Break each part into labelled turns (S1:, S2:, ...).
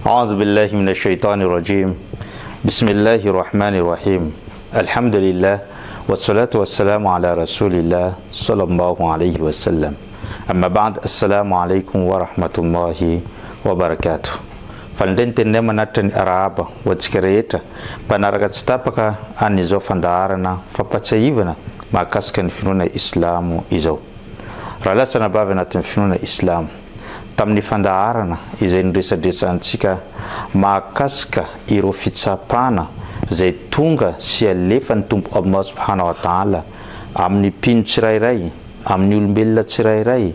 S1: A'udhu billahi minash shaitani rajim. Bismillahir rahmanir rahim. Alhamdulillah wassalatu wassalamu ala rasulillah sallallahu alayhi wa sallam. Amma ba'd, assalamu alaikum wa rahmatullahi wa barakatuh. Faly indray ny teninay manatitra ny arahaba ho antsika rehetra mpanaraka tsy tapaka an'izao fandaharana fampatsiahivana mahakasika ny finoana islamo izao. Rahalahy sy anabavy anatin'ny finoana islamo, tamin'ny fandaharana izay niresadresantsika mahakasika ireo fitsapana izay tonga sy alefan'ny Tompo Allah subhanahu wa ta'ala amin'ny mpino tsirairay, amin'ny olombelona tsirairay,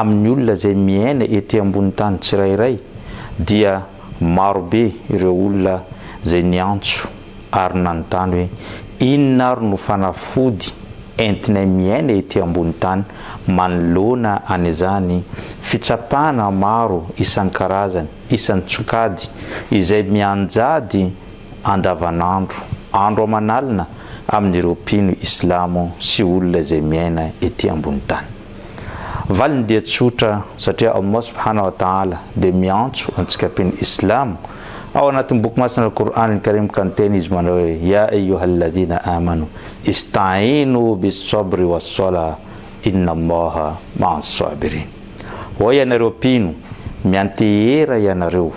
S1: amin'ny olona izay miaina ety ambony tany tsirairay, dia marobe ireo olona izay niantso ary nanontany hoe, Inona ary no fanafody entinay miaina ety ambony tany manoloana an'izany fitsapana maro isan-karazany, isan-tsokajy izay mianjady andavanandro, andro aman'alina amin'ireo mpino islamo sy olona izay miaina ety ambony tany? Valiny dia tsotra, satria Allah subhanahu wa ta'ala dia miantso antsika mpino Islamo ao anatin'ny boky masina Al-Qur'an Al-Karim ka niteny izy manao hoe, Ya ayyuhalladhina amanu ista'inu bis-sabri was-salah inna Allaha ma'as-sabirin. Hoy ianareo mpino, miantehera ianareo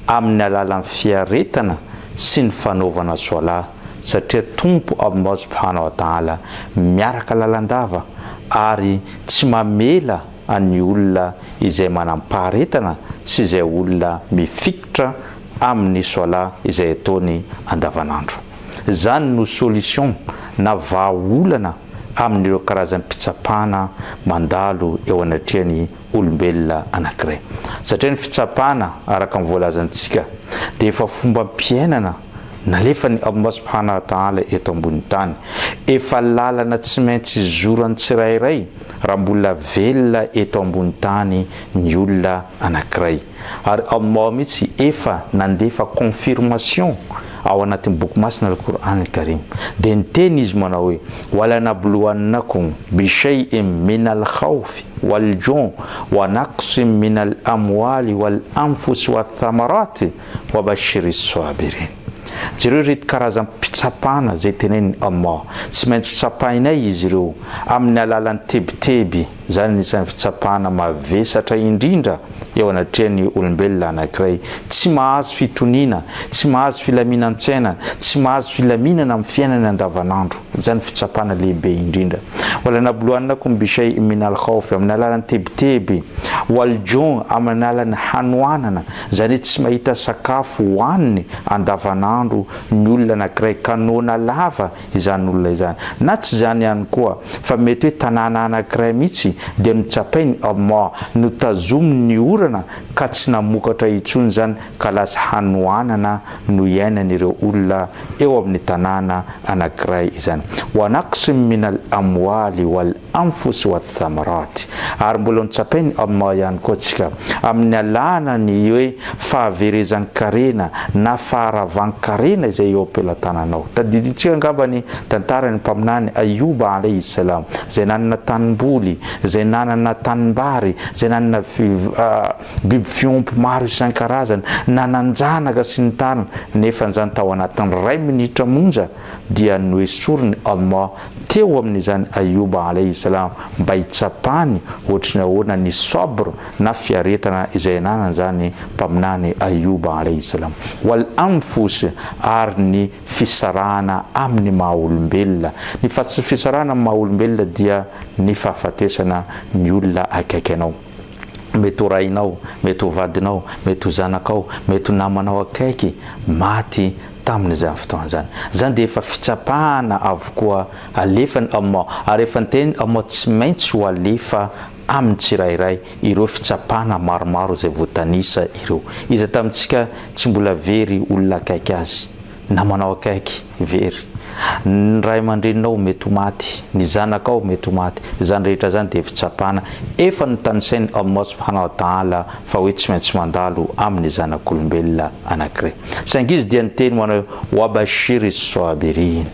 S1: amin'ny alalan'ny fiaretana sy ny fanaovana Swalah satria Tompo Allah subhanahu wa ta'ala miaraka lalandava ary tsy mamela an'ny olona izay manam-paharetana sy izay olona mifikitra amin'ny Swalah izay ataony andavanandro. Izany no solution na vahaolana amin'ireo karazam-pitsapana mandalo eo anatrehan'ny olombelona anankiray. Satria ny fitsapana, araka ny voalazantsika, dia efa fombam-piainana nalefan'i Allah subhanahu wa ta'ala eto ambony tany. Efa lalana tsy maintsy zoran'ny tsirairay raha mbola velona eto ambony tany ny olona anankiray. Ary Allah mihitsy efa nandefa confirmation ao anatin'ny boky masina Al-Qur'an Al-Karim. Dia niteny izy manao hoe, Walanabluwannakum bishay'in minal khawfi wal-ju' wa naqsin minal amwali wal anfusi wath-thamarati wa bashiris sabirin. Jereo ireto karazam-pitsapana izay tenenin'i Allah. Tsy maintsy ho tsapainay izy ireo amin'ny alalan'ny tebiteby. Izany anisan'ny fitsapana mavesatra indrindra eo anatrehan'ny olombelona anankiray. Tsy mahazo fitoniana, tsy mahazo filaminan-tsaina, tsy mahazo filaminana amin'ny fiainany andavanandro. Izany fitsapana lehibe indrindra. Walanabluwannakum bishay'in minal khawfi, amin'ny alalan'ny tebiteby, wal-ju', amin'ny alalan'ny hanoanana, izany hoe tsy mahita sakafo hohaniny andavanandro ny olona anankiray ka noana lava izany olona izany. Na tsy izany ihany koa, fa mety hoe tanàna anankiray mihitsy dia notsapain'i Allah, notazominy ny orana ka tsy namokatra intsony izany ka lasa hanoanana no iainan'ireo olona eo amin'ny tanàna anankiray izany. Wa naqsim minal amwali wal anfusi wath-thamarati. Ary mbola notsapain'i Allah ihany koa antsika amin'ny alalan'ny hoe fahaverezan-karena na faharavan-karena izay eo am-pelatananao. Tadidintsika angamba ny tantaran'ny Mpaminany Ayyouba alayhi salam, izay nanana tanimboly, izay nanana tanimbary, izay nanana biby fiompy maro isan-karazany, nanan-janaka sy ny tariny, nefa izany tao anatin'ny iray minitra monja dia noesorin'i Allah teo amin'izany Ayyouba alayhi salam mba hitsapany ohatry ny ahoana ny sabr na fiaretana izay ananan'izany Mpaminany Ayyouba alayhi salam, wal anfus ary ny fisarahana amin'ny maha olombelona. Ny fisarahana amin'ny maha olombelona dia ny fahafatesana ny olona akaiky anao. Mety ho rainao, mety ho vadinao, mety ho zanakao, mety ho namanao akaiky maty tamin'izany fotoana izany. Izany dia efa fitsapana avokoa alefan'i Allah, ary efa nitenin'i Allah tsy maintsy ho alefa amin'ny tsirairay ireo fitsapana maromaro izay voatanisa ireo. Iza tamintsika tsy mbola very olona akaiky azy? Namanao akaiky very. Ny ray aman-dreninao mety ho maty, ny zanakao mety ho maty. Izany rehetra izany dia fitsapana efa notanisain'i Allah subhanahu wa ta'ala fa hoe tsy maintsy mandalo amin'ny zanak'olombelona anankiray. Saingy izy dia niteny manao hoe, Wa bashiri swabirin.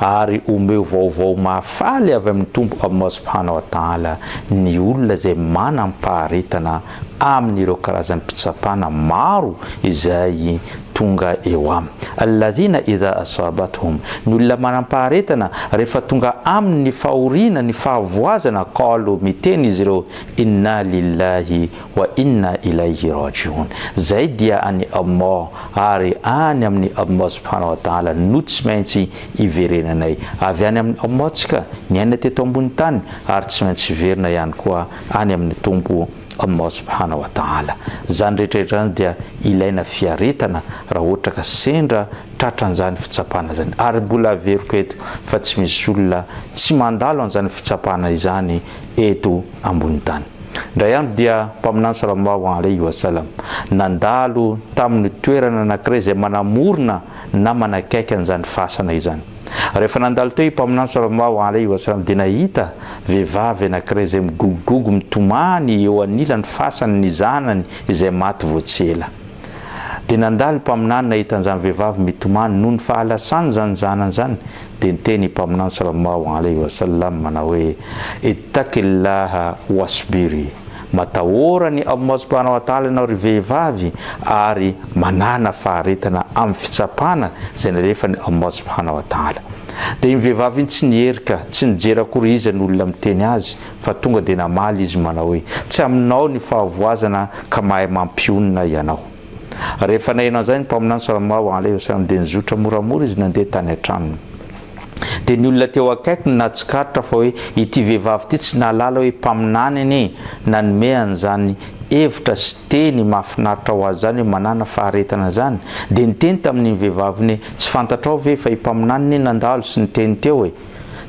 S1: Ary omeo vaovao mahafaly avy amin'ny Tompo Allah subhanahu wa ta'ala ny olona izay manam-paharetana. amin'ireo karazam-pitsapana maro izay tonga eo aminy. Alladhina idha asabathum, ny olona manam-paharetana rehefa tonga aminy ny fahoriana, ny fahavoazana, qalu, miteny izy ireo, inna lillahi wa inna ilayhi raji'un, zay dia an'i Allah ary any amin'i Allah subhanahu wa ta'ala no tsy maintsy hiverenanay. Avy any amin'i Allah tsika, niaina teto ambony tany ary tsy maintsy hiverina ihany koa any amin'ny Tompo Allah subhanahu wa ta'ala. Izany rehetra rehetra izany dia ilaina fiaretana raha ohatra ka sendra tratran'izany fitsapana izany. Ary mbola averiko eto fa tsy misy olona tsy mandalo an'izany fitsapana izany eto ambony tany. Indray andro dia Mpaminany sallallahu alaihi wa sallam nandalo tamin'ny toerana anankiray izay manamorona na manakaiky an'izany fasana izany. Rehefa nandalo teo i Mpaminany sallallahu alaihi wa sallam dia nahita vehivavy anankiray izay migogogogo mitomany eo anilan'ny fasany ny zanany izay maty vao tsy ela. Dia nandalo i Mpaminany nahita an'izany vehivavy mitomany noho ny fahalasany izany zanany izany dia niteny i Mpaminany sallallahu alaihi wa sallam manao hoe, Ittaqillaha wasbiri. Matahora an'i Allah subhanahu wa ta'ala ianao ry vehivavy ary manàna faharetana amin'ny fitsapana izay nalefan'i Allah subhanahu wa ta'ala. Dia iny vehivavy iny tsy niherika, tsy nijery akory iza no olona miteny azy fa tonga dia namaly izy manao hoe, Tsy aminao ny fahavoazana ka mahay mampionona ianao. Rehefa naheno an'izany ny Mpaminany sallallahu alaihi wa sallam dia nizotra moramora izy nandeha tany an-tranony. Dia ny olona teo akaikiny nahatsikaritra fa hoe ity vehivavy ity tsy nahalala hoe mpaminany anie nanome an'izany hevitra sy teny mahafinaritra ho azy izany hoe manàna faharetana izany. Dia niteny tamin'iny vehivavy iny hoe tsy fantatrao ve fa i mpaminany anie nandalo sy niteny teo e.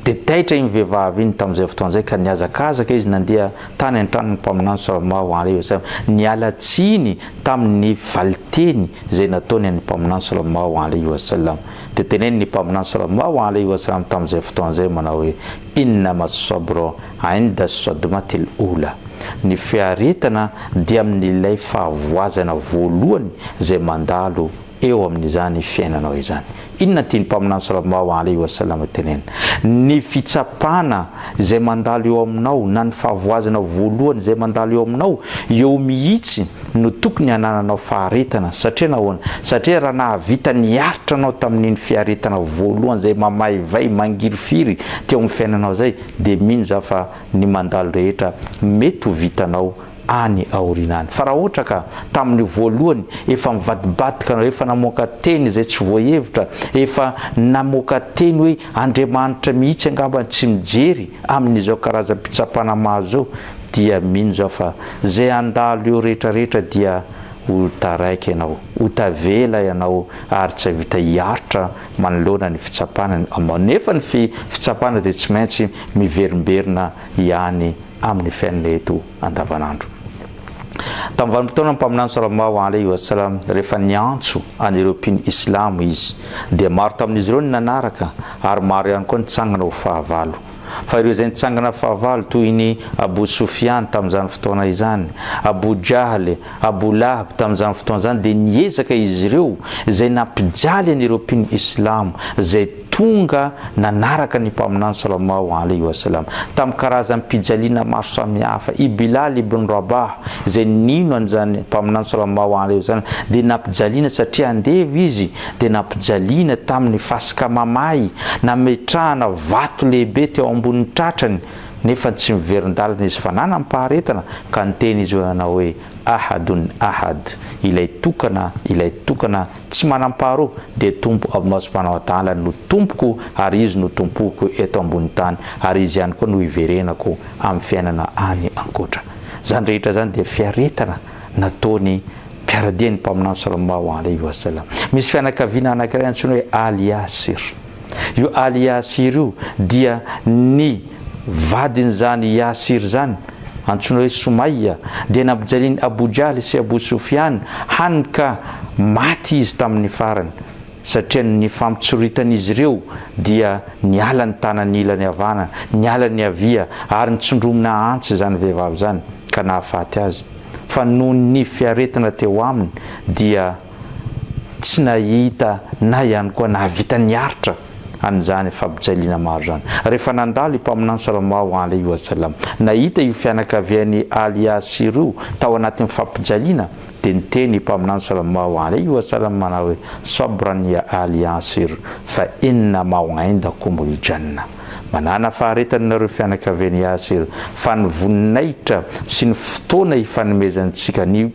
S1: Dia taitra iny vehivavy iny tamin'izay fotoana izay ka nihazakazaka izy nandeha tany an-tranon'ny mpaminany sallallahu alaihi wasallam niala tsiny tamin'ny valinteny izay nataony an'ny mpaminany sallallahu alaihi wasallam. Dia tenenin' ny Mpaminany sallallahu alaihi wa sallam tamin'izay fotoana izay manao hoe, Innama as-sabru 'inda as-sadmati al-ula, Ny fiaretana dia amin'ilay fahavoazana voalohany izay mandalo eo amin'izany fiainanao izany. Inona tian'ny Mpaminany sallallahu alaihi wa sallam tenenina? Ny fitsapana izay mandalo eo aminao na ny fahavoazana voalohany izay mandalo eo aminao, eo mihitsy no tokony hanananao faharetana. Satria nahoana? Satria raha nahavita niaritra anao tamin'iny fiaretana voalohany izay mamaivay, mangirifiry teo amin'ny fiainanao izay, dia mino za fa ny mandalo rehetra mety ho vitanao any aoriana any. Fa raha ohatra ka tamin'ny voalohany efa mivadibadika anao, efa namoaka teny izay tsy voahevitra, efa namoaka teny hoe Andriamanitra mihitsy angamba tsy mijery amin'izao karazam-pitsapana mahazo izao, dia mino zaho fa zay handalo eo rehetra rehetra dia ho taraiky ianao, ho tavela ianao ary tsy havita hiaritra manoloana ny fitsapana ny Allah. Nefa ny fitsapana dia tsy maintsy miverimberina ihany amin'ny fiainana eto andavanandro. Tamin'ny vanim-potoanan'ny Mpaminany Sallallahu alaihi wa sallam, rehefa niantso an'ireo mpino Islamo izy, dia maro tamin'izy ireo ny nanaraka ary maro ihany koa nitsangana ho fahavalo. Fa ireo izay nitsangana fahavalo toy ny Abu Sufyan tamin'izany fotoana izany, Abu Jahl, Abu Lahab tamin'izany fotoana izany dia niezaka izy ireo izay nampijaly an'ireo mpino Islamo izay tonga nanaraka ny Mpaminany Sallallahu alaihi wa sallam tamin'ny karazam-pijaliana maro samihafa. I Bilal ibn Rabah izay nino an'izany Mpaminany Sallallahu alaihi wa sallam dia nampijaliana satria andevo izy dia nampijaliana tamin'ny fasika mamay, nametrahana vato lehibe teo ambonin'ny tratrany, nefa tsy miverin-dalana izy fa nanam-paharetana, ka niteny izy hoe nanao hoe, Ahadun Ahad, Ilay Tokana, Ilay Tokana tsy manam-paharoa, dia Tompo Allah subhanahu wa ta'ala no Tompoko ary Izy no tompoiko eto ambony tany ary Izy ihany koa no hiverenako amin'ny fiainana any ankoatra. Izany rehetra izany dia fiaretana nataony Mpiara-dia ny Mpaminany Sallallahu alaihi wa sallam. Misy fianakaviana anankiray antsoina hoe Al Yasir. Io Al Yasir io dia ny vadin'izany Yasir izany, antsoina hoe Sumayya, dia nampijalian'i Abu Jahl sy Abu Sufyan, hany ka maty izy tamin'ny farany, satria ny nifampitsoritan'izy ireo dia niala ny tanany ilany havanana, niala ny havia, ary nitsindromina antsy izany vehivavy izany ka nahafaty azy. fa noho ny fiaretana teo aminy dia tsy nahita na ihany koa nahavita niaritra. an'izany fampijaliana maro izany. Rehefa nandalo i Mpaminany Sallallahu alaihi wa sallam, nahita io fianakavian'i Al Yasir io tao anatin'ny fampijaliana, dia niteny i Mpaminany Sallallahu alaihi wa sallam manao hoe, Sabran ya Al Yasir, fa inna maw'indakumul jannah. Manàna faharetana nareo fianakavian'i Yasir, fa ny voninahitra sy ny fotoana ifanomezantsika, ny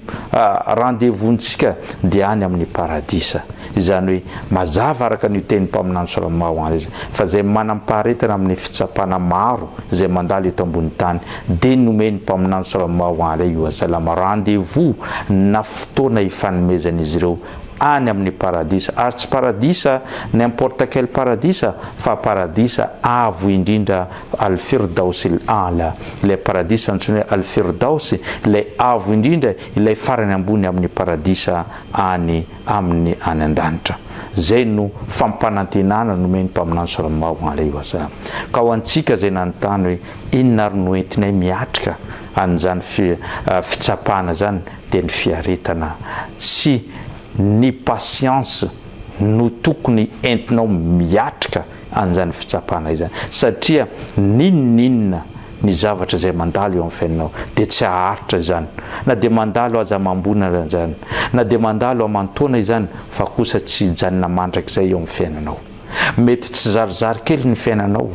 S1: rendez-vous-ntsika dia any amin'ny paradisa. Izany hoe, mazava araka an'io tenin'ny Mpaminany Sallallahu alaihi wa sallam, fa izay manam-paharetana amin'ny fitsapana maro izay mandalo eto ambony tany, dia nomen'ny Mpaminany Sallallahu alaihi wa sallam rendez-vous na fotoana ifanomezan'izy ireo any amin'ny paradisa, ary tsy paradisa n'importe quel paradisa fa paradisa avo indrindra Al-Firdawsil A'la, ilay paradisa antsoina hoe Al-Firdaws, ilay avo indrindra, ilay farany ambony amin'ny paradisa any amin'ny any an-danitra. Izay no fampanantenana nomen'ny Mpaminany Sallallahu alaihi wa sallam. Ka ho antsika izay nanontany hoe inona ary no entinay miatrika an'izany fitsapana izany dia ny fiaretana sy ny patience no tokony entinao miatrika an'izany fitsapana izany satria n'inon'inona ny zavatra izay mandalo eo amin'ny fiainanao dia tsy haharitra izany na dia mandalo aza amam-bolana izany na dia mandalo aman-taona izany fa kosa tsy hijanona mandrakizay eo amin'ny fiainanao. Mety tsy zarizary kely ny fiainanao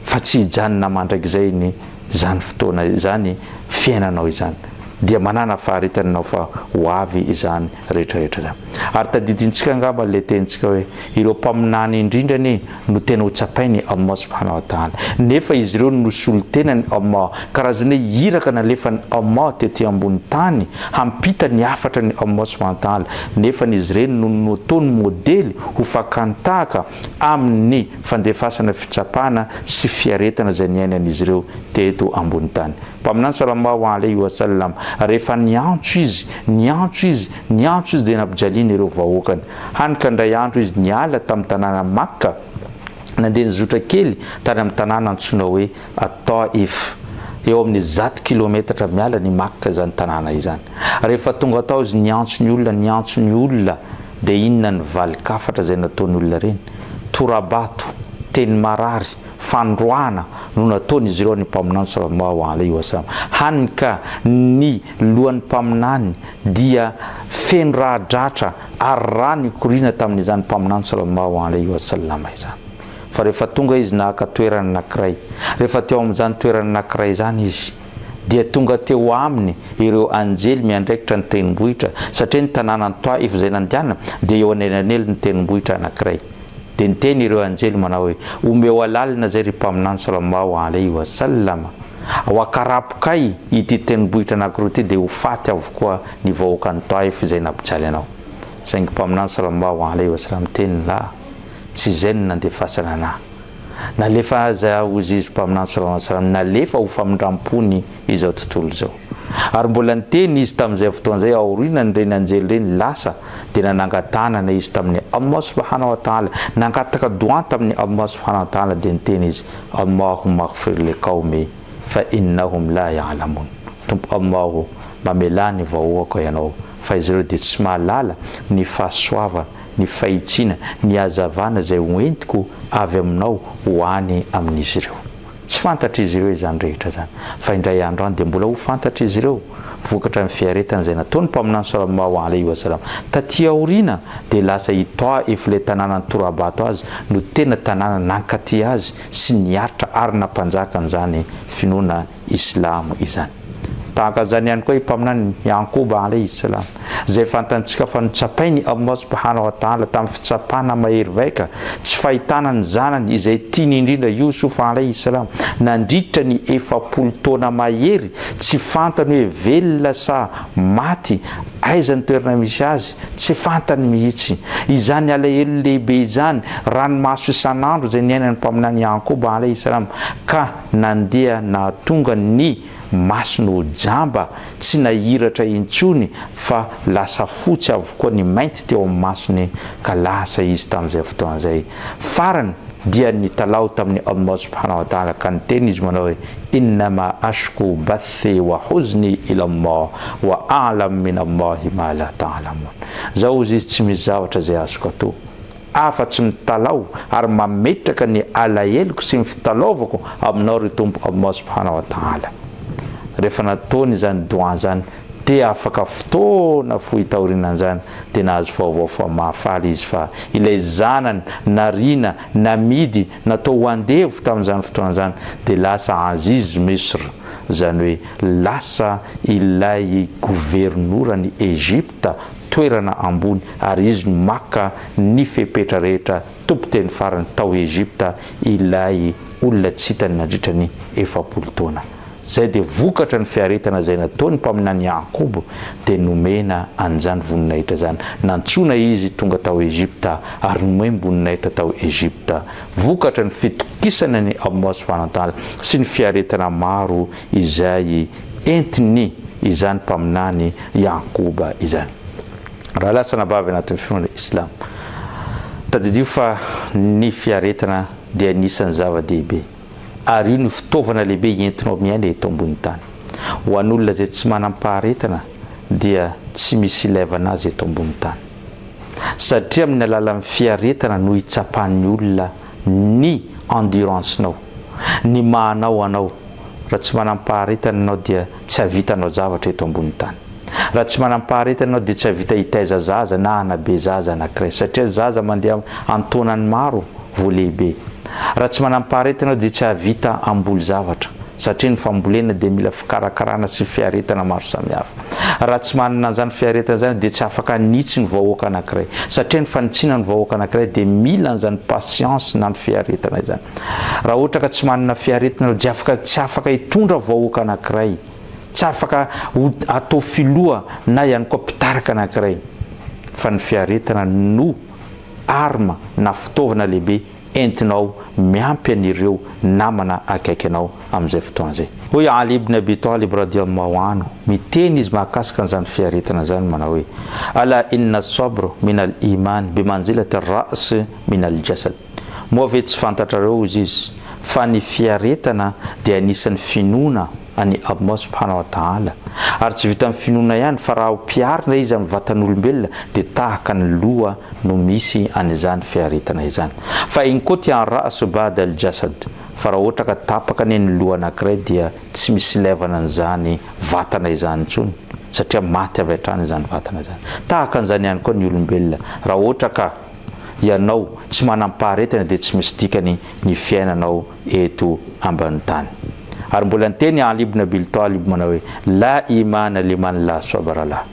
S1: fa tsy hijanona mandrakizay ny izany fotoana izany fiainanao izany dia manàna faharetana ianao fa ho avy izany rehetra rehetra izany. Ary tadidintsika angamba ilay tenintsika hoe ireo mpaminany indrindra anie no tena ho tsapain'i Allah subhanahu wa ta'ala nefa izy ireo no solontenan'i Allah, karazan'ny hoe iraka nalefan'i Allah tety ambony tany hampita ny hafatra an'i Allah subhanahu wa ta'ala nefa izy ireny no nataony modely ho fakan-tahaka amin'ny fandefasana fitsapana sy fiaretana izay niainan'izy ireo teto ambony tany. Mpaminany Sallallahu alaihi wa sallam, rehefa niantso izy, niantso izy, niantso izy dia nampijaliana ireo vahoakany. Hany ka indray andro izy niala tamin'ny tanàna Makka, nandeha nizotra kely tany amin'ny tanàna antsoina hoe At-Ta'if, eo amin'ny zato kilometatra miala an'i Makka izany tanàna izany. Rehefa tonga tao izy niantso ny olona, niantso ny olona, dia inona ny valin-kafatra izay nataon'ny olona ireny? Tora-bato, teny marary, fandroahana no nataon'izy ireo an'ny Mpaminany Sallallahu alaihi wa sallam, hany ka ny lohan'ny Mpaminany dia feno rahadratra ary rà nikoriana tamin'izany Mpaminany Sallallahu alaihi wa sallam izany. Fa rehefa tonga izy naka toerana anankiray, rehefa teo amin'izany toerana anankiray izany izy, dia tonga teo aminy ireo anjely miandraikitra ny tendrombohitra, satria ny tanànan'i Ta'if izay nandehanana dia eo anelanelin'ny tendrombohitra anankiray. Dia niteny ireo anjely manao hoe, Omeo alalana izay ry Mpaminany Sallallahu alaihi wa sallam, ho akarapokay ity tendrombohitra anankiroa ity dia ho faty avokoa ny vahoakan'i Ta'if izay nampijaly anao. Saingy Mpaminany Sallallahu alaihi wa sallam niteny, La, tsy izay no nandefasana anah. Nalefa aza hozy izy Mpaminany Sallallahu alaihi wa sallam, nalefa ho famindram-pony izao tontolo izao. Ary mbola niteny izy tamin'izay fotoana izay, aorianan'ireny anjely ireny lasa, dia nanangan-tanana izy tamin'i Allah subhanahu wa ta'ala, nangataka doua tamin'i Allah subhanahu wa ta'ala, dia niteny izy, Allahumma ighfir li qawmi fa innahum la ya'lamun, Tompo Allah ô, mamelà ny vahoako Ianao, fa izy ireo dia tsy mahalala ny fahasoavana, ny fahitsiana, ny hazavana izay ho entiko avy Aminao ho any amin'izy ireo. Tsy fantatr'izy ireo izany rehetra izany, fa indray andro any dia mbola ho fantatr'izy ireo, vokatra ny fiaretana izay nataon'ny Mpaminany Sallallahu alaihi wa sallam. Taty aoriana dia lasa i Ta'if ilay tanàna nitora-bato azy no tena tanàna nankaty azy sy niaritra ary nampanjaka an'izany finoana Islamo izany. Tahaka an'izany ihany koa i Mpaminany Ya'qoub alaihi salam, izay fantantsika fa notsapain'i Allah subhanahu wa ta'ala tamin'ny fitsapana mahery vaika, tsy fahitana ny zanany izay tiany indrindra Youssouf alaihi salam, nandritra ny 40 taona mahery, tsy fantany hoe velona sa maty, aiza ny toerana misy azy, tsy fantany mihitsy. Izany alahelo lehibe izany, ranomaso isan'andro izay niainan'ny Mpaminany Ya'qoub alaihi salam, ka nandeha nahatonga ny masony ho jamba, tsy nahiratra intsony fa lasa fotsy avokoa ny mainty teo amin'ny masony ka lasa izy tamin'izay fotoana izay. Farany dia nitalaho tamin'i Allah subhanahu wa ta'ala ka niteny izy manao hoe, Innama ashku bathi wa huzni ila Allah wa a'lam min Allahi ma la ta'lamun. Zaho hozy izy tsy misy zavatra izay azoko atao. afa-tsy mitalaho ary mametraka ny alaheloko sy ny fitalaovako Aminao ry Tompo Allah subhanahu wa ta'ala. Rehefa nataony izany doua izany dia afaka fotoana fohy taorianan'izany dia nahazo vaovao fa mahafaly izy fa ilay zanany nariana, namidy, natao ho andevo tamin'izany fotoana izany dia lasa Aziz Misr, izany hoe lasa ilay governoran'i Egypta, toerana ambony, ary izy no maka ny fepetra rehetra Tompon-teny farany tao Egypta ilay olona tsy hitany nandritra ny 40 taona. Izay dia vokatra ny fiaretana izay nataon'ny mpaminany Ya'qoub dia nomena an'izany voninahitra izany. Nantsoina izy tonga tao Egypta ary nomem-boninahitra tao Egypta. Vokatra ny fitokisana an'i Allah subhanahu wa ta'ala sy ny fiaretana maro izay entiny izany mpaminany Ya'qoub izany. Rahalahy sy anabavy anatin'ny finoana Islam, tadidio fa ny fiaretana dia anisan'ny zava-dehibe ary io no fitaovana lehibe entinao miaina eto ambony tany. Ho an'olona izay tsy manam-paharetana dia tsy misy ilaivana azy eto ambony tany. Satria amin'ny alalan'ny fiaretana no hitsapan'ny olona ny endurance-nao, ny maha anao anao. Raha tsy manam-paharetana ianao dia tsy hahavita hanao zavatra eto ambony tany. Raha tsy manam-paharetana ianao dia tsy hahavita hitaiza zaza na hanabe zaza anankiray satria zaza mandeha an-taonany maro vao lehibe. Raha tsy manam-paharetana ianao dia tsy hahavita hamboly zavatra satria ny fambolena dia mila fikarakarana sy fiaretana maro samihafa. Raha tsy manana an'izany fiaretana izany dia tsy afaka hanitsy ny vahoaka anankiray satria ny fanitsiana ny vahoaka anankiray dia mila an'izany patience na ny fiaretana izany. Raha ohatra ka tsy manana fiaretana dia afaka tsy afaka hitondra vahoaka anankiray, tsy afaka ho atao filoha na ihany koa mpitarika anankiray fa ny fiaretana no arme na fitaovana lehibe entinao miampy an'ireo namana akaiky anao amin'izay fotoana izay. Hoy Ali ibn Abi Talib radiyallahu anhu, miteny izy mahakasika an'izany fiaretana izany manao hoe, Ala inna as-sabr min al-iman bi manzilati ar-ra's min al-jasad. Moa ve tsy fantatrareo, hozy izy, fa ny fiaretana dia anisan'ny finoana an'i Allah subhanahu wa ta'ala? Ary tsy vitan'ny finoana ihany, fa raha ampiharina izy amin'ny vatan'olombelona dia tahaka ny loha no misy an'izany fiaretana izany. Fa in quti'a ar-ra'su ba'da al-jasad, fa raha ohatra ka tapaka anie ny loha anankiray dia tsy misy ilaivana an'izany vatana izany intsony, satria maty avy hatrany izany vatana izany. Tahaka an'izany ihany koa ny olombelona, raha ohatra ka. ianao tsy manam-paharetana dia tsy misy dikany ny fiainanao eto ambany tany. Ary mbola niteny Ali ibn Abil Talib manao hoe, La imana liman la sabra lah.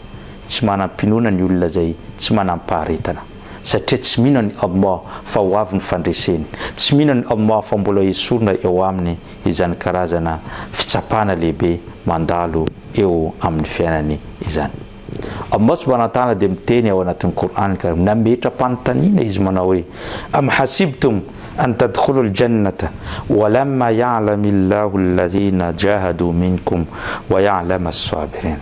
S1: Tsy manam-pinoana ny olona izay tsy manam-paharetana. Satria tsy mino an'i Allah fa ho avy ny fandreseny. Tsy mino an'i Allah fa mbola hesorina eo aminy izany karazana fitsapana lehibe mandalo eo amin'ny fiainany izany. Allah subhanahu wa ta'ala dia miteny ao anatin'ny Qur'an Karim, nametra-panontaniana izy manao hoe, Am hasibtum an tadkhulul jannata wa lamma ya'lamillahu alladhina jahadu minkum wa ya'lama as-sabirin.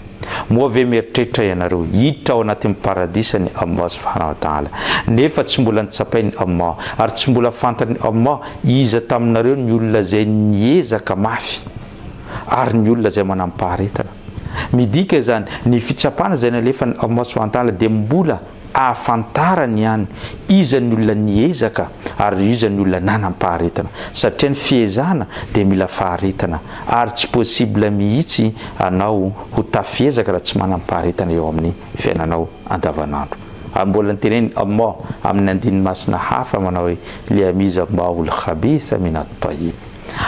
S1: Moa ve mieritreritra ianareo hiditra ao anatin'ny paradisany Allah subhanahu wa ta'ala nefa tsy mbola notsapain'i Allah ary tsy mbola fantan'i Allah iza taminareo ny olona izay niezaka mafy ary ny olona izay manam-paharetana? Midika izany, ny fitsapana izay nalefan'i Allah subhanahu wa ta'ala dia mbola ahafantarany ihany iza ny olona niezaka ary iza ny olona nanam-paharetana. Satria ny fiezahana dia mila faharetana ary tsy possible mihitsy anao ho tafiezaka raha tsy manam-paharetana eo amin'ny fiainanao andavanandro. Ary mbola notenenin'i Allah amin'ny andininy masina hafa manao hoe, Liyamiza Allahu al-khabitha min at-tayyib.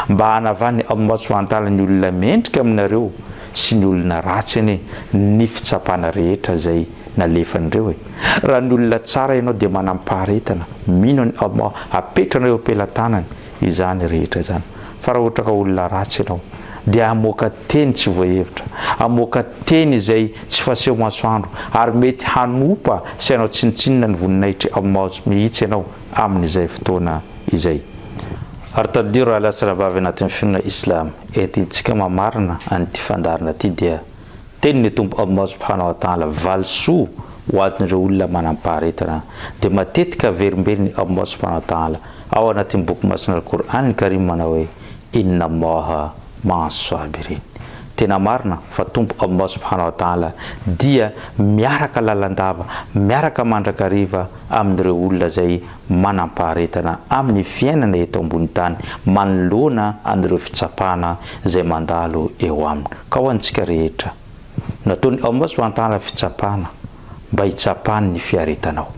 S1: Mba hanavan'i Allah subhanahu wa ta'ala ny olona mendrika aminareo sy ny olona ratsy anie ny fitsapana rehetra izay nalefan'ireo e! Raha ny olona tsara ianao dia manam-paharetana, mino an'i Allah, apetranao eo am-pelatanany izany rehetra izany. Fa raha ohatra ka olona ratsy ianao dia hamoaka teny tsy voahevitra, hamoaka teny izay tsy faseho masoandro ary mety hanopa sy hanao tsinontsinona ny voninahitr'i Allah mihitsy ianao amin'izay fotoana izay. Ary tadidio rahalahy sy rahavavy anatin'ny finoana Islam, entintsika mamarana an'ity fandaharana ity dia tenin'ny Tompo Allah subhanahu wa ta'ala valisoa ho adin'ireo olona manam-paharetana dia matetika averimberin'i Allah subhanahu wa ta'ala ao anatin'ny boky masina al-Qur'an al-Karim manao hoe Inna Allaha ma'as-sabirin. Tena marina fa Tompo Allah subhanahu wa ta'ala dia miaraka lalandava, miaraka mandrakariva amin'ireo olona izay manam-paharetana amin'ny fiainana eto ambony tany manoloana an'ireo fitsapana izay mandalo eo aminy. Ka ho antsika rehetra, nataon'i Allah subhanahu wa ta'ala fitsapana mba hitsapany ny fiaretanao.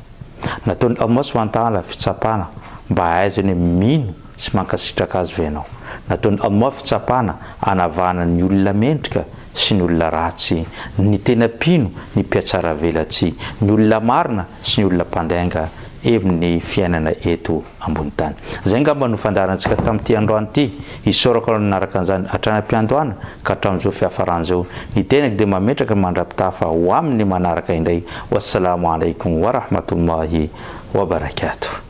S1: Nataon'i Allah subhanahu wa ta'ala fitsapana mba hahaizany hoe mino sy mankasitraka Azy ve ianao? Nataon'i Allah fitsapana hanavahana ny olona mendrika sy ny olona ratsy, ny tena mpino, ny mpihatsaravelatsihy, ny olona marina sy ny olona mpandainga amin'ny fiainana eto ambony tany. Izay angamba no fandaharantsika tamin'ity androany ity. Isaorako anao nanaraka an'izany hatrany am-piandohana ka hatramin'izao fiafarana izao. Ny tenako dia mametraka ny mandra-pitafa ho amin'ny manaraka indray. Wassalamo alaikum wa rahmatullahi wa barakatuh.